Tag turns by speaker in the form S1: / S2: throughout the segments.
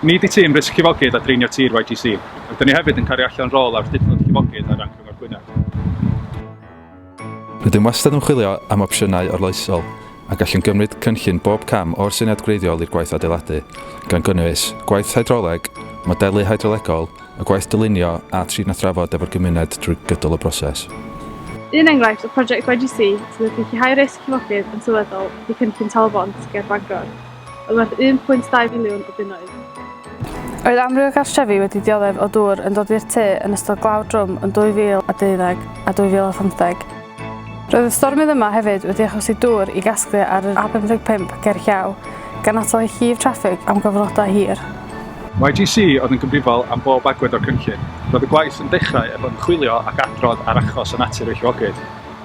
S1: Ni 'di tîm Risg Llifogydd a Draenio Tir YGC, ac 'da ni hefyd yn cario allan rôl awdurdod llifogydd ar ran Cyngor Gwynedd.
S2: Rydym wastad yn chwilio am opsiynau arloesol a gallwn gymryd cynllun bob cam o'r syniad gwreiddiol i'r gwaith adeiladu, gan gynnwys gwaith hydroleg, modelu hydrolegol, y gwaith dylunio a trin a thrafod efo'r gymuned drwy gydol y broses.
S3: Un enghraifft o prosiect YGC sydd wedi lleihau risg llifogydd yn sylweddol ydy cynllun Tal-y-bont ger Bangor, oedd werth 1.2 filiwn o bunnoedd. Roedd amryw o gartrefi wedi dioddef o dŵr yn dod i'r tŷ yn ystod glaw drwm yn 2012 a 2015. Roedd y stormydd yma hefyd wedi achosi dŵr i gasglu ar yr A55 ger llaw, gan atal llif traffig am gyfnodau hir.
S1: YGC oedd yn gyfrifol am bob agwedd o'r cynllun. Roedd y gwaith yn dechrau efo ymchwilio ac adrodd ar achos a natur y llifogydd.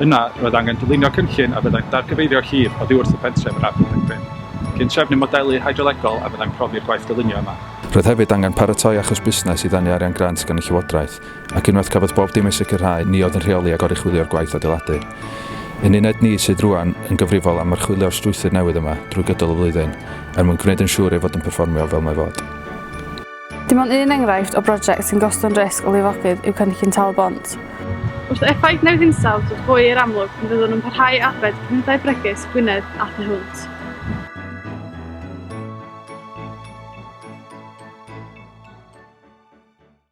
S1: Yna, roedd angen dylunio cynllun a fyddai'n dargyfeirio llif oddi wrth y pentref yr A55, cyn trefnu modelu hydrolegol a fyddai'n profi'r gwaith dylunio yma.
S2: Roedd hefyd angen paratoi achos busnes i ddenu arian grant gan y Llywodraeth, ac unwaith cafodd bob dim ei sicrhau, ni oedd yn rheoli a goruchwylio'r gwaith adeiladu. Ein uned ni sydd rŵan yn gyfrifol am archwilio'r strwythur newydd yma drwy gydol y flwyddyn, er mwyn gwneud yn siŵr ei fod yn perfformio fel mae fod.
S3: Dim ond un enghraifft o broject sy'n gostwng risg o lifogydd yw cynllun Tal-y-bont. Wrth effaith newid hinsawdd ddod fwy i'r amlwg mi fyddwn yn parhau i arbed cymunedau bregus Gwynedd a thu hwnt.